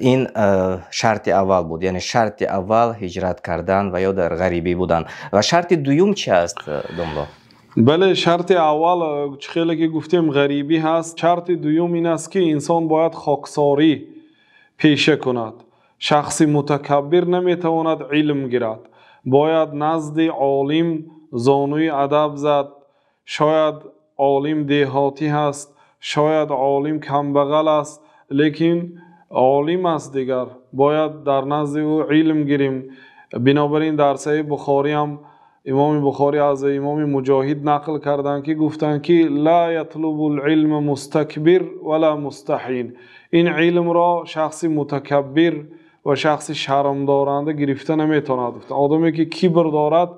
Ин шарти аввал буд, яъне шарти аввал ҳиҷрат кардан ва ё дар ғарибӣ будан. Ва шарти дуюм чи аст, домло? Бале, шарти аввал, чӣ хеле ки гуфтем, ғарибӣ ҳаст. Шарти дуюм ин аст, ки инсон бояд хоксорӣ пеша кунад. Шахси мутакаббир наметавонад илм гирад. Бояд назди олим зонуи адаб зад. Шояд олим деҳотӣ ҳаст, шояд олим камбағал аст, лекин олим аст дигар. Бояд дар назди ӯ илм гирем. Бинобар ин дар Саҳеҳи Бухорӣ ҳам Имоми Бухорӣ аз Имоми Муҷоҳид нақл карданд, ки гуфтанд, ки ла ятлубул илма мустакбир ва ла мустаҳин. Ин илмро шахси мутакаббир ва шахси шармдоранда гирифта наметавонад. Одаме ки кибр дорад,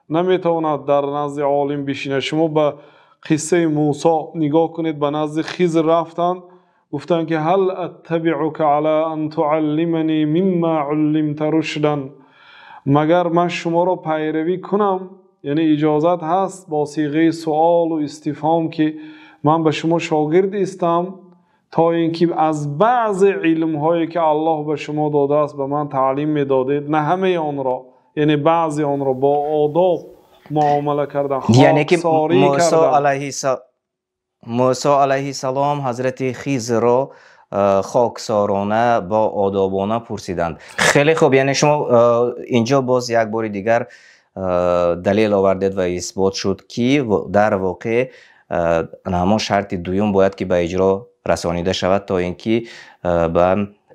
наметавонад дар назди олим бишинад. Шумо ба қиссаи Мусо нигоҳ кунед, ба назди Хизр рафтанд, гуфтанд, ки ҳал аттабиука ала ан туаллимани мимма уллимта рушдан, магар ман шуморо пайравӣ кунам, яъне иҷозат ҳаст бо сиғаи суол ва истифҳом, ки ман ба шумо шогирд истам, то ин ки аз баъзе илмҳое ки Аллоҳ ба шумо додааст, ба ман таълим медодед, на ҳамаи онро, яъне баъзе онро бо одоб муомала кардан, яъне ки хоксорӣ Мусо кардан. Мусо алайҳиссалом ҳазрати Хизрро хоксорона, бо одобона пурсиданд. Хеле хуб, яъне шумо инҷо боз як бори дигар далел овардед ва исбот шуд, ки дар воқеъ ҳамон шарти дуюм бояд ки ба иҷро расонида шавад, то ин ки ба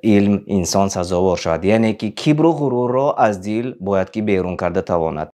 илм инсон сазовор шавад, яъне ки кибру ғурурро аз дил бояд ки берун карда тавонад.